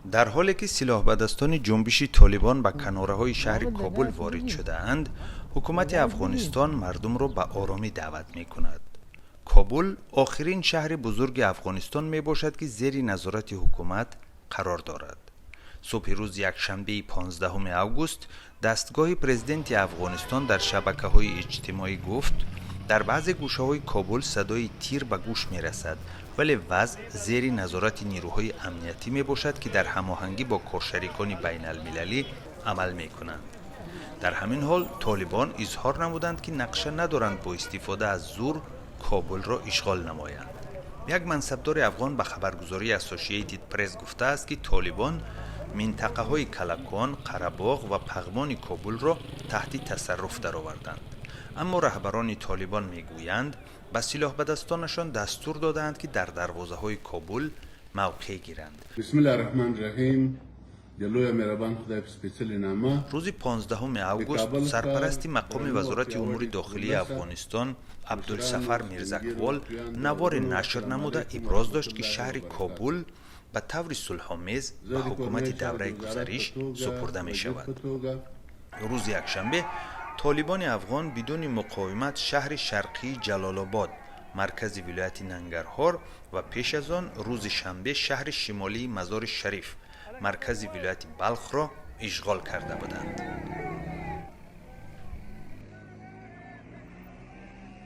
Дар ҳоле ки силоҳбадастони ҷунбиши Толибон ба канораҳои шаҳри Кобул ворид шудаанд, ҳукумати Афғонистон мардумро ба оромӣ даъват мекунад. Кобул охирин шаҳри бузурги Афғонистон мебошад, ки зери назорати ҳукумат қарор дорад. Субҳи рӯзи якшанбеи 15 август дастгоҳи президенти Афғонистон дар шабакаҳои иҷтимоӣ гуфт, дар баъзе гӯшаҳои Кобул садои тир ба гӯш мерасад, вале вазъ зери назорати нирӯҳои амниятӣ мебошад, ки дар ҳамоҳангӣ бо коршарикони байналмилалӣ амал мекунанд. Дар ҳамин ҳол Толибон изҳор намуданд, ки нақша надоранд бо истифода аз зур Кобулро ишғол намоянд. Як мансабдори афғон ба хабаргузории Ассошиэйтед Пресс гуфтааст, ки Толибон минтақаҳои Калакон, Қарабоғ ва Пағмони Кобулро таҳти тасарруф дароварданд. Аммо раҳбарони Толибон мегӯянд, ба силоҳбадастонашон дастур додаанд, ки дар дарвозаҳои Кобул мавқеъ гиранд. بسم الله الرحمن الرحیم. د لوی مهربان خدای په سپېڅلي نامه. Рӯзи 15 август сарпарасти мақоми Вазорати умури дохилии Афғонистон Абдулсафар Мирзаквол наворе нашр намуда, иброз дошт, ки шаҳри Кобул ба таври сулҳомез ба ҳукумати давраи гузариш супурда мешавад. Рӯзи якшанбе толибони афғон бидуни муқовимат шаҳри шарқии Ҷалолобод, маркази вилояти Нангарҳор, ва пеш аз он рӯзи шанбе шаҳри шимолии Мазори Шариф, маркази вилояти Балхро ишғол карда буданд.